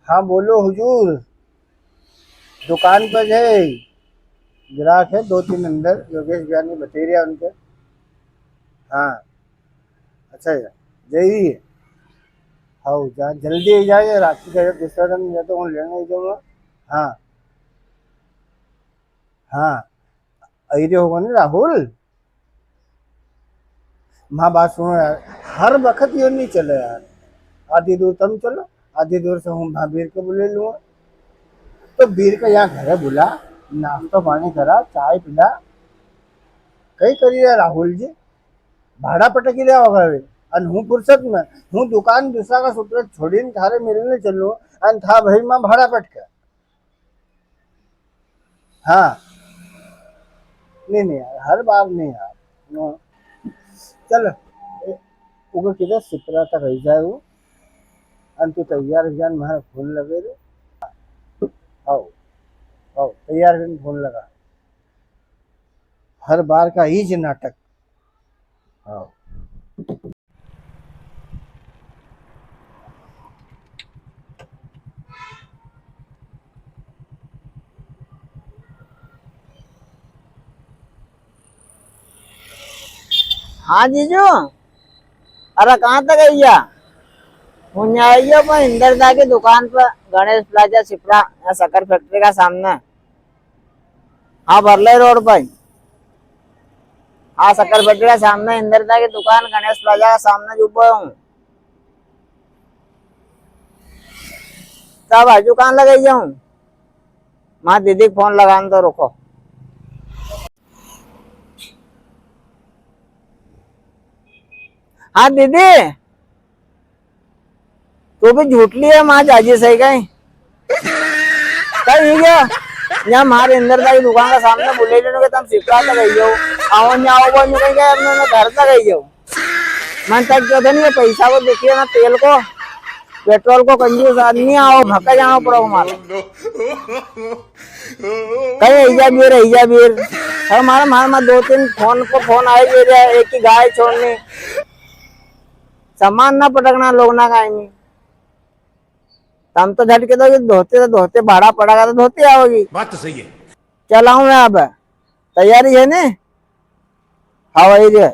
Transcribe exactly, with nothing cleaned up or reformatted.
हाँ, बोलो हुजूर। दुकान पर है, ग्राहक है दो तीन अंदर, योगेश भैया ने बतई रिया उनके। हाँ, अच्छा है, जई है। हाँ, जा, जल्दी ही जाए, राखी का दूसरा दिन या तो हूँ लेने ही जाऊँगा। हाँ, हाँ, आई रियो होगा ना राहुल। माँ बात सुनो यार, हर वक्त यो नी चले यार। आधी दूर तम चलो, आधी दूर से हूँ माँ बीर के बुले लूँ। तो बीर के यहाँ घरे बुला, नाश्तो पानी करा, चाय पिला। कई करी रिया राहुल जी, भाड़ा पटकी रिया होगा वे। अन हूँ फुर्सत में, हूँ दुकान दूसरा का सूत्र छोड़ीन थारे मिलने चलूँ, अन था भाई माँ भाड़ा पटके। हाँ। नी, नी यार, हर बार नी यार। हाँ। चल, ए, उगे किधर सिपरा तक रह जाए वो। अन तू तैयार हो जान, म्हारे फोन लगे रे। आओ, आओ, तैयार होके फोन लगा। हर बार का ही जे नाटक। हाँ। हाँ जीजू, अरे कहाँ तक आई गया? हूँ न्या आई गयो, पर इंदर दा की दुकान पर, गणेश प्लाजा सिपरा, या शक्कर फैक्ट्री का सामने। हाँ, बरलई रोड पे। हाँ, शक्कर फैक्ट्री का सामने इंदर दा की दुकान, गणेश प्लाजा का सामने ज उबो हूँ। तब हजू कहाँ लगाई जाऊँ? माँ दीदी के फोन लगान तो रुको। हाँ दीदी, तू भी झूठ ली है, माँ जाजी सही कहीं। कहीं गया? यहाँ मारे इंदर दा की दुकान का सामने बुले लेने के तम सिपरा तक आई जाओ। आओ, यहाँ आओ, बोल, कहीं गया, अपने, अपने घर तक आई जाओ। मन तक जो था नहीं, पैसा को देखिए ना, तेल को, पेट्रोल को, कंजूस आदमी, आओ, भक्का जाना पड़ा हमारे। कहीं ऐजा बीर, ऐजा बीर। हमारे, हमारे, हमारे दो तीन फोन पर फोन आए, ये रे, एक ही गाय छोड़नी। सामान ना पटकना, लोग ना गाय नहीं। तम तो झट के दोगे धोते, तो धोते भाड़ा पड़ेगा तो धोते आओगी। बात तो सही है। चलाऊं मैं अब। तैयारी है ने? हाँ, वही रे।